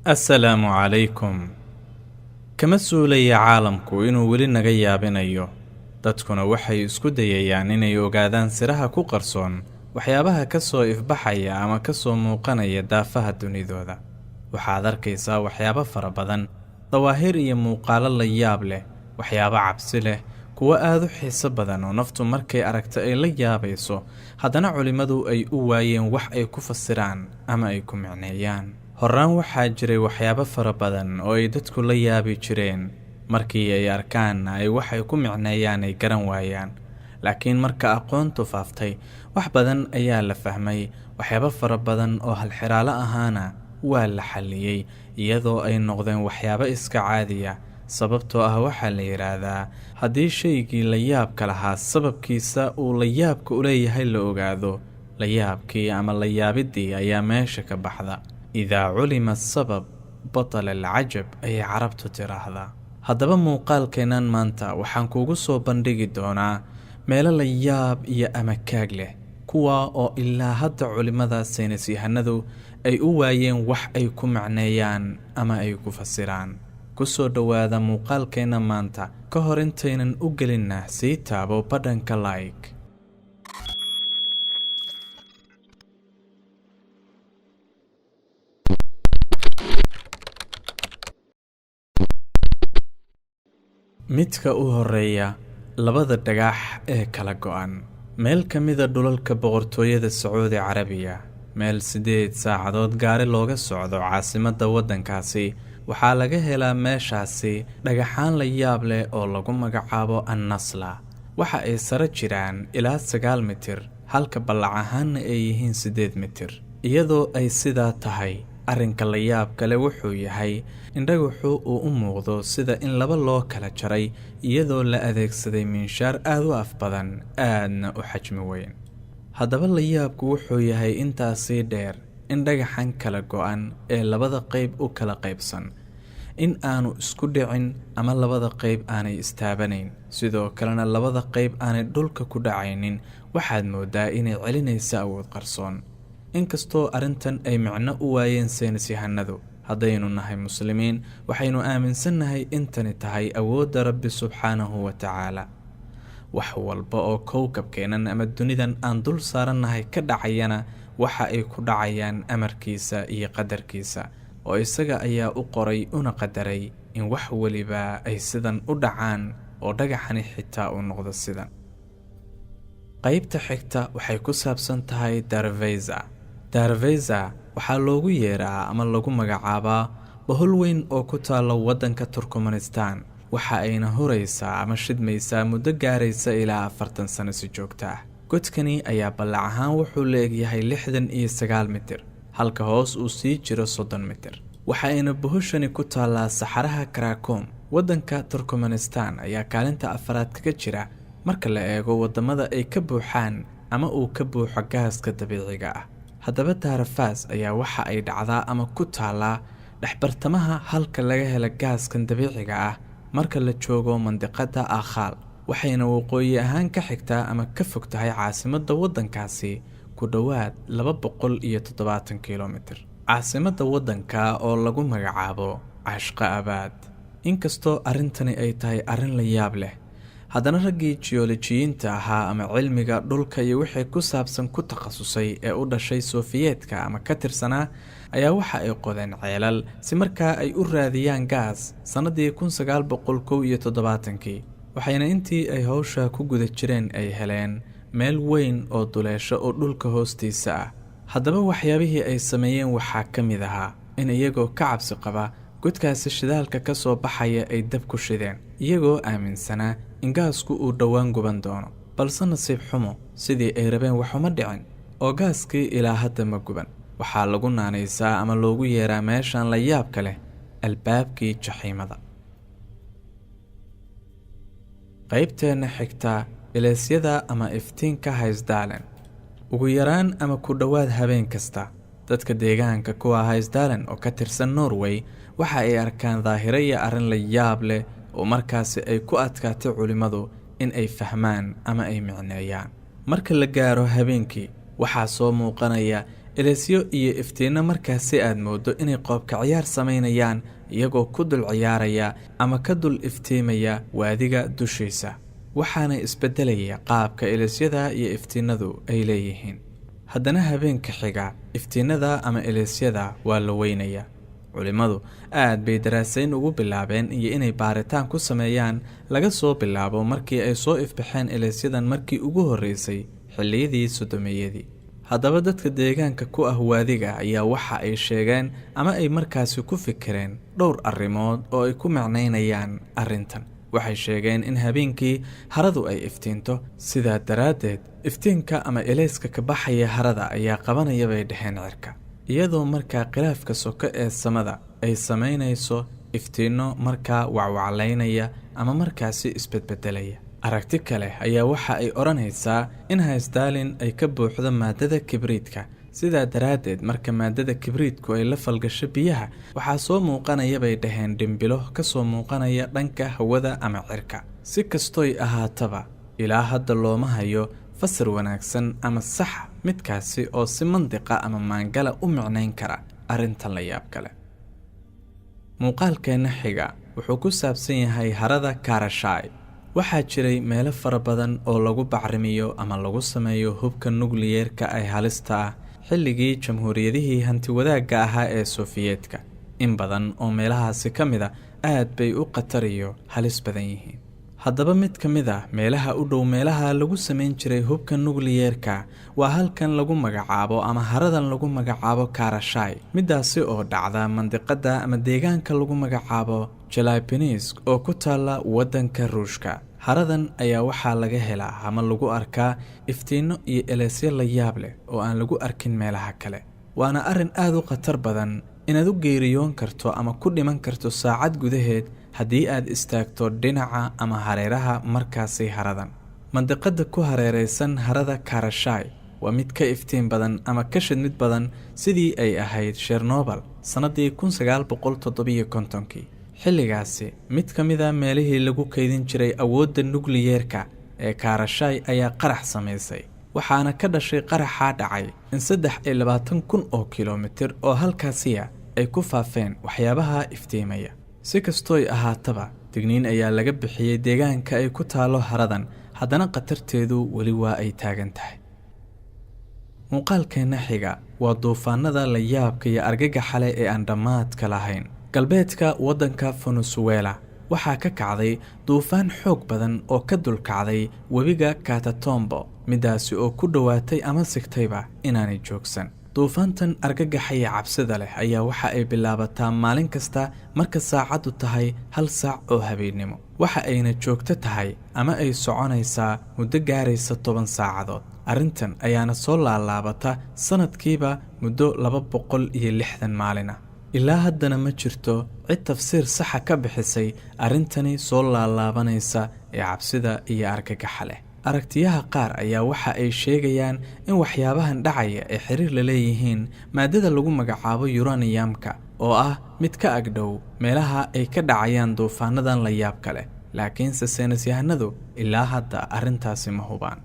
Assalaamu calaykum. Kama suulaya caalamku inuu weli naga yaabinayo. Dadkuna waxay isku dayayaan inay ogaadaan siraha ku qarsoon waxyaabaha ka soo ifbaxaya ama ka soo muuqanaya daafaha dunidooda. Waxaad arkaysaa waxyaabo fara badan, dawaahir iyo muuqaallo la yaab leh, waxyaabo cabsi leh, kuwo aad u xiiso badan oo naftu markay aragto ay la yaabayso, haddana culimmadu ay u waayeen wax ay ku fasiraan ama ay ku micneeyaan. Horraan waxaa jiray waxyaabo fara badan oo ay dadku la yaabi jireen, markii ay arkaanna ay waxay ku micneeyaan ay garan waayaan. Laakiin marka aqoontu faaftay, wax badan ayaa la fahmay, waxyaabo fara badan oo halxiraalo ahaana waa la xalliyey, iyadoo ay noqdeen waxyaabo iska caadiya. Sababtoo ah waxaa la yidhaahdaa, haddii shaygii la yaabka lahaa sababkiisa uu la yaabka u leeyahay la ogaado, la yaabkii ama la yaabiddii ayaa meesha ka baxda. "Idaa culima asabab batala alcajab," ayay Carabtu tiraahdaa. Haddaba muuqaalkeennan maanta waxaan kuugu soo bandhigi doonaa meelo la yaab iyo amakaag leh, kuwaa oo ilaa hadda culimmada saynisyahanadu ay u waayeen wax ay ku macneeyaan ama ay ku fasiraan. Ku soo dhowaada muuqaalkeenna maanta. Ka hor intaynan u gelinna, sii taabo badhanka like. Midka u horeeya, labada dhagax ee kala go'an. Meel ka mida dhulalka Boqortooyada Sacuudi Carabiya, meel 8 saacadood gaari looga socdo caasimadda waddankaasi, waxaa laga helaa meeshaasi dhagaxaan la yaab leh oo lagu magacaabo Annasla. Waxa ay sare jiraan ilaa 9 mitir, halka ballac ahaanna ay yihiin 8 mitir. Iyadoo ay sidaa tahay, arrinka la yaab kale wuxuu yahay in dhagaxu uu u muuqdo sida in laba loo kala jaray, iyadoo la adeegsaday miinshaar aad u af badan, aadna u xajmi weyn. Haddaba la yaabku wuxuu yahay intaasii dheer in dhagaxan kala go'an ee labada qayb u kala qaybsan in aanu isku dhicin ama labada qayb aanay istaabanayn, sidoo kalena labada qayb aanay dhulka ku dhacaynin. Waxaad moodaa inay celinaysa awood qarsoon. Inkastoo arrintan ay micno u waayeen saynisyahanadu, haddaynu nahay Muslimiin, waxaynu aaminsannahay intani tahay awoodda Rabbi subxaanahu wa tacaala. Wax walba oo kowkabkeennan ama dunidan aan dul saarannahay ka dhacayana waxa ay ku dhacayaan amarkiisa iyo qadarkiisa, oo isaga ayaa u qoray una qadaray in wax weliba ay sidan u dhacaan, oo dhagaxani xitaa uu noqdo sidan. Qaybta xigta waxay ku saabsan tahay Darveza. Darveza waxaa loogu yeeraa ama lagu magacaabaa bohol weyn oo ku taalla waddanka Turkmanistan. Waxa ayna huraysaa ama shidmaysaa muddo gaaraysa ilaa 40 sano si joogto ah. Godkani ayaa ballac ahaan wuxuu la egyahay 69 mitir, halka hoos uu sii jiro 30 mitir. Waxa ayna bohoshani ku taallaa saxaraha Karakom. Waddanka Turkmanistan ayaa kaalinta afaraad kaga jira marka la eego waddamada ay ka buuxaan ama uu ka buuxo gaaska dabiiciga ah. Haddaba Daarafas ayaa waxa ay dhacdaa ama ku taallaa dhexbartamaha halka laga hela gaaskan dabiiciga ah marka la joogo mandiqada Akhaal, waxayna waqooyi ahaan ka xigtaa ama ka fog tahay caasimadda waddankaasi ku dhowaad 270 kilomitir, caasimadda waddanka oo lagu magacaabo Cashqa Abaad. Inkastoo arrintani ay tahay arrin la yaab leh, haddana raggii jiyoolojiyiinta ahaa ama cilmiga dhulka iyo wixii ku saabsan ku takhasusay ee u dhashay Sofiyeetka ama ka tirsanaa ayaa waxa ay qodeen ceelal si markaa ay u raadiyaan gaas sannadii 1971-kii. Waxayna intii ay howsha ku guda jireen ay heleen meel weyn oo duleesho oo dhulka hoostiisa ah. Haddaba waxyaabihii ay sameeyeen waxaa ka mid ahaa in iyagoo ka cabsi qaba godkaasi shidaalka ka soo baxaya ay dab ku shideen, iyagoo aaminsanaa in gaasku uu dhowaan guban doono. Balse nasiib xumo, sidii ay rabeen waxuma dhicin, oo gaaskii ilaa hadda ma guban. Waxaa lagu naanaysaa ama loogu yeeraa meeshan la yaabka leh albaabkii jaxiimada. Qaybteenna xigta, ileysyada ama iftiinka Haysdalen. Ugu yaraan ama ku dhowaad habeen kasta, dadka deegaanka kuwa Haysdalen oo ka tirsan Norway waxa ay arkaan daahiro iyo arrin la yaab leh oo markaasi ay ku adkaatay culimmadu in ay fahmaan ama ay micneeyaan. Marka la gaaro habeenkii, waxaa soo muuqanaya Eleesyo iyo iftiinno markaasi aad moodo inay qoobka ciyaar samaynayaan, iyagoo ku dul ciyaaraya ama ka dul iftiimaya waadiga dushiisa, waxaana isbeddelaya qaabka eleesyada iyo iftiinadu ay leeyihiin. Haddana habeenka xiga iftiinada ama eleesyada waa la weynayaa. Culimmadu aad bay daraasayn ugu bilaabeen iyo inay baaritaan ku sameeyaan laga soo bilaabo markii ay soo ifbaxeen eleesyadan markii ugu horreysay xilliyadii 30-meeyadii. Haddaba dadka deegaanka ku ah waadiga ayaa waxa ay sheegeen ama ay markaasi ku fikireen dhowr arrimood oo ay ku micnaynayaan arrintan. Waxay sheegeen in habeenkii haradu ay iftiinto, sidaa daraaddeed iftiinka ama eleyska ka baxaya harada ayaa qabanaya, bay dhaheen, cirka, iyadoo markaa khilaafka soko ee samada ay samaynayso iftiinno markaa wacwaclaynaya ama markaasi isbedbedelaya. Aragti kale ayaa waxa ay odhanaysaa in haysdaalin ay ka buuxdo maadada kibriidka, sidaa daraaddeed marka maadada kibriidku ay la falgasho biyaha, waxaa soo muuqanaya, bay dhaheen, dhimbilo ka soo muuqanaya dhanka hawada ama cirka. Si kastoy ahaataba, ilaa hadda looma hayo fasir wanaagsan ama sax midkaasi oo si mandiqa ama maangala u micnayn kara arrintan la yaab kale. Muuqaalkeenna xiga wuxuu ku saabsan yahay harada Karashay. Waxaa jiray meelo fara badan oo lagu bacrimiyo ama lagu sameeyo hubka nukliyeerka ee halista ah xilligii jamhuuriyadihii hantiwadaagga ahaa ee Sofiyeetka. In badan oo meelahaasi ka mid a aad bay u khatar iyo halis badan yihiin. Haddaba mid ka mid ah meelaha u dhow meelaha lagu samayn jiray hubka nukliyeerka waa halkan lagu magacaabo ama haradan lagu magacaabo Karashay, midaasi oo dhacda mandiqada ama deegaanka lagu magacaabo Chelyabinsk oo ku taalla waddanka Ruushka. Haradan ayaa waxaa laga helaa ama lagu arkaa iftiinno iyo eleesyo la yaab leh oo aan lagu arkin meelaha kale, waana arrin aad u khatar badan inaad u geeriyoon karto ama ku dhiman karto saacad gudaheed haddii aad istaagto dhinaca ama hareeraha markaasi haradan. Mandiqada ku hareeraysan harada Karashay waa mid ka iftiin badan ama ka shidmid badan sidii ay ahayd Shernobil sannaddii 1957-kii. Xilligaasi mid ka mid a meelihii lagu kaydin jiray awoodda nukliyeerka ee Karashay ayaa qarax samaysay, waxaana ka dhashay qaraxaa dhacay in 23,000 oo kilomitir oo halkaasiya ay ku faafeen waxyaabaha iftiimaya. Si kastooy ahaataba, digniin ayaa laga bixiyey deegaanka ay ku taalo haradan, haddana khatarteedu weli waa ay taagan tahay. Muuqaalkeenna xiga waa duufaanada la yaabka iyo argagaxa leh ee aan dhammaadka lahayn. Galbeedka waddanka Venezuela waxaa ka kacday duufaan xoog badan oo ka dulkacday webiga Catatumbo, midaasi oo ku dhowaatay ama sigtayba inaanay joogsan. Duufaantan argagaxa iyo cabsida leh ayaa waxa ay bilaabataa maalin kasta marka saacaddu tahay 1 saac oo habeennimo, waxa ayna joogto tahay ama ay soconaysaa muddo gaaraysa 10 saacadood. Arrintan ayaana soo laalaabata sanadkiiba muddo 260 maalin ah. Ilaa haddana ma jirto cid tafsiir saxa ka bixisay arrintani soo laalaabanaysa ee cabsida iyo argagaxa leh. Aragtiyaha qaar ayaa waxa ay sheegayaan in waxyaabahan dhacaya ay xiriir la leeyihiin maadada lagu magacaabo uranium-ka oo ah mid ka agdhow meelaha ay ka dhacayaan duufaanadan la yaabka leh, laakiinse saynisyahanadu ilaa hadda arrintaasi ma hubaan.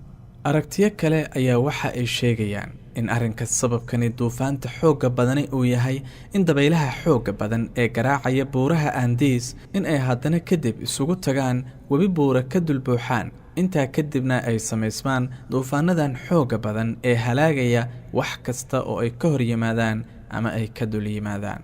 Aragtiyo kale ayaa waxa ay sheegayaan in arrinka sababkani duufaanta xoogga badani uu yahay in dabaylaha xoogga badan ee garaacaya buuraha Andes in ay haddana kadib isugu tagaan webi buura ka dulbuuxaan, intaa kadibna ay samaysmaan duufaanadan xoogga badan ee halaagaya wax kasta oo ay ka hor yimaadaan ama ay ka dul yimaadaan.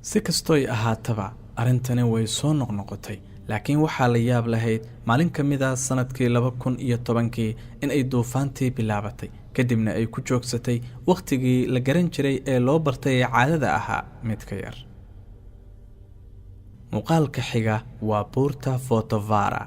Si kastooy ahaataba, arrintani way soo noqnoqotay, laakiin waxaa la yaab lahayd maalin ka mid a sanadkii 2010-kii in ay duufaantii bilaabatay, kadibna ay ku joogsatay wakhtigii la garan jiray ee loo bartay ee caadada ahaa mid ka yar. Muuqaalka xiga waa buurta Vottovaara.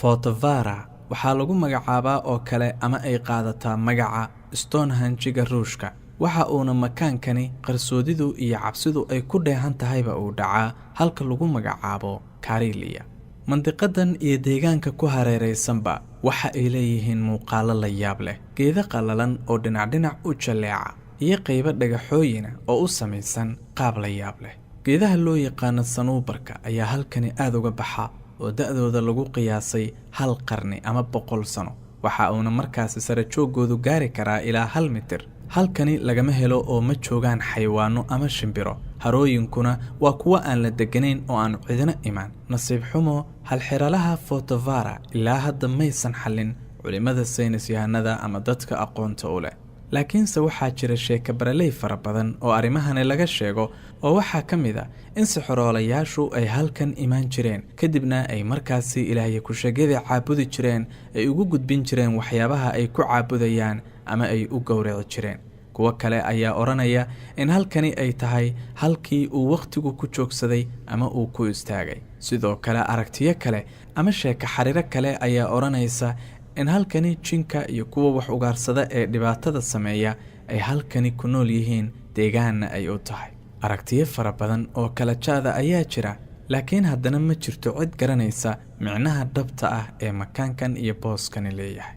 Vottovaara waxaa lagu magacaabaa oo kale ama ay qaadataa magaca Stonehenge-ga Ruushka. Waxa uuna makaankani qarsoodidu iyo cabsidu ay ku dheehan tahayba uu dhacaa halka lagu magacaabo Karelia. Mandiqadan iyo deegaanka ku hareeraysanba waxa ay leeyihiin muuqaalo la yaab leh, geedo qallalan oo dhinac dhinac u jalleeca iyo qaybo dhagaxooyina oo u samaysan qaab la yaab leh. Geedaha loo yaqaano sanuubarka ayaa halkani aada uga baxa oo da'dooda lagu qiyaasay hal qarni ama 100 sano, waxa uuna markaasi sare jooggoodu gaari karaa ilaa 1 mitir. Halkani lagama helo oo ma joogaan xayawaano ama shimbiro. Harooyinkuna waa kuwo aan la deganayn oo aan cidina imaan. Nasiib xumo, halxiralaha Fotovara ilaa hadda maysan xallin culimmada, saynis yahanada ama dadka aqoonta u leh. Laakiinse waxaa jira sheeko baraley fara badan oo arrimahani laga sheego, oo waxaa ka mid a in sixroolayaashu ay halkan imaan jireen, kadibna ay markaasi ilaahya ku-sheegyada caabudi jireen, ay ugu gudbin jireen waxyaabaha ay ku caabudayaan ama ay u gowraci jireen. Kuwo kale ayaa odhanaya in halkani ay tahay halkii uu wakhtigu ku joogsaday ama uu ku istaagay. Sidoo kale, aragtiyo kale ama sheeko xariiro kale ayaa odhanaysa in halkani jinka iyo kuwa wax ugaarsada ee dhibaatada sameeya ay halkani ku nool yihiin, deegaanna ay u tahay. Aragtiyo fara badan oo kala jaada ayaa jira, laakiin haddana ma jirto cid garanaysa micnaha dhabta ah ee makaankan iyo booskani leeyahay.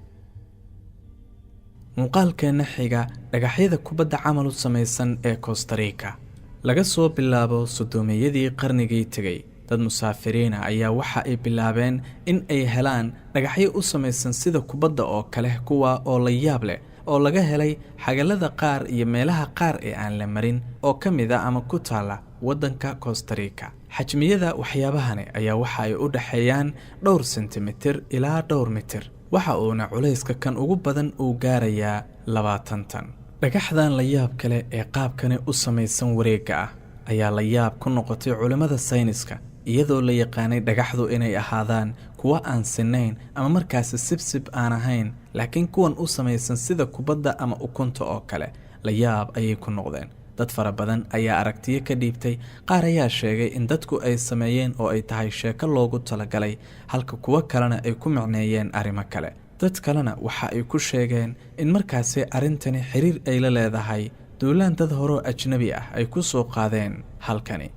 Muuqaalkeenna xiga: dhagaxyada kubadda camal u samaysan ee Costarica. Laga soo bilaabo 30-meeyadii qarnigii tegey, dad musaafiriina ayaa waxa ay bilaabeen in ay helaan dhagaxyo u samaysan sida kubadda oo kale, kuwa oo la yaab leh oo laga helay xagalada qaar iyo meelaha qaar ee aan la marin oo ka mid a ama ku taala waddanka Costarica. Xajmiyada waxyaabahani ayaa waxa ay u dhexeeyaan dhowr sentimitir ilaa dhowr mitir, waxa uuna culayska kan ugu badan uu gaarayaa 20 tan. Dhagaxdan la yaab kale ee qaabkani u samaysan wareegga ah ayaa la yaab ku noqotay culimmada sayniska, iyadoo la yaqaanay dhagaxdu inay ahaadaan kuwo aan sinayn ama markaasi sibsib aan ahayn, laakiin kuwan u samaysan sida kubadda ama ukunta oo kale la yaab ayay ku noqdeen. Dad fara badan ayaa aragtiyo ka dhiibtay. Qaar ayaa sheegay in dadku ay sameeyeen oo ay tahay sheeko loogu talagalay, halka kuwo kalena ay ku micneeyeen arrimo kale. Dad kalena waxa ay ku sheegeen in markaasi arrintani xiriir ay la leedahay duulaan dad horoo ajnabi ah ay ku soo qaadeen halkani.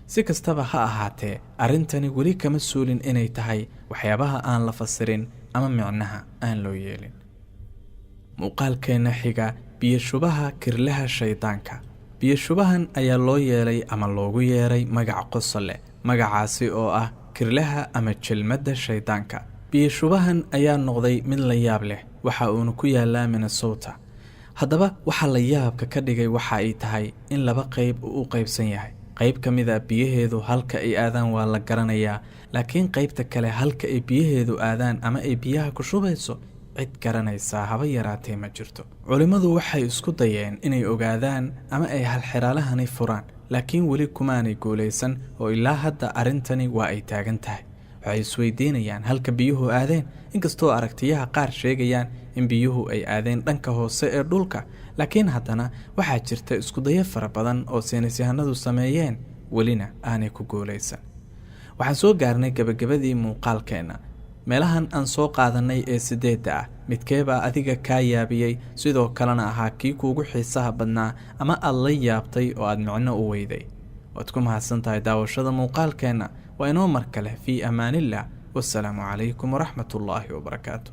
Si kastaba ha ahaatee, arrintani weli kama suulin inay tahay waxyaabaha aan la fasirin ama micnaha aan loo yeelin. Muuqaalkeenna xiga: biyoshubaha kirlaha shaydaanka. Biyoshubahan ayaa loo yeelay ama loogu yeeray magac qosol leh, magacaasi oo ah kirlaha ama jelmadda shaydaanka. Biyoshubahan ayaa noqday mid la yaab leh, waxa uuna ku yaalaa Minnesota. Haddaba, waxaa la yaabka ka dhigay waxa ay tahay in laba qayb uu u qaybsan yahay. Qayb ka mid a biyaheedu halka ay aadaan waa la garanayaa, laakiin qaybta kale halka ay biyaheedu aadaan ama ay biyaha ku shubayso cid garanaysaa haba yaraatee ma jirto. Culimmadu waxay isku dayeen inay ogaadaan ama ay halxiraalahani furaan, laakiin weli kumaanay guulaysan, oo ilaa hadda arrintani waa ay taagan tahay. Waxay isweydiinayaan halka biyuhu aadeen, inkastoo aragtiyaha qaar sheegayaan in biyuhu ay aadeen dhanka hoose ee dhulka, laakiin haddana waxaa jirta iskudayo fara badan oo saynisyahanadu sameeyeen, welina aanay ku guulaysan. Waxaan soo gaarnay gebagabadii muuqaalkeenna. Meelahan aan soo qaadanay ee sideedda ah, midkeebaa adiga kaa yaabiyey, sidoo kalena ahaa kii kuugu xiisaha badnaa ama aad la yaabtay oo aad micno u weyday? Waad ku mahadsan tahay daawashada muuqaalkeenna. Waa inoo mar kale. Fii amaanillah, wasalaamu calaykum waraxmatullaahi wabarakaatu.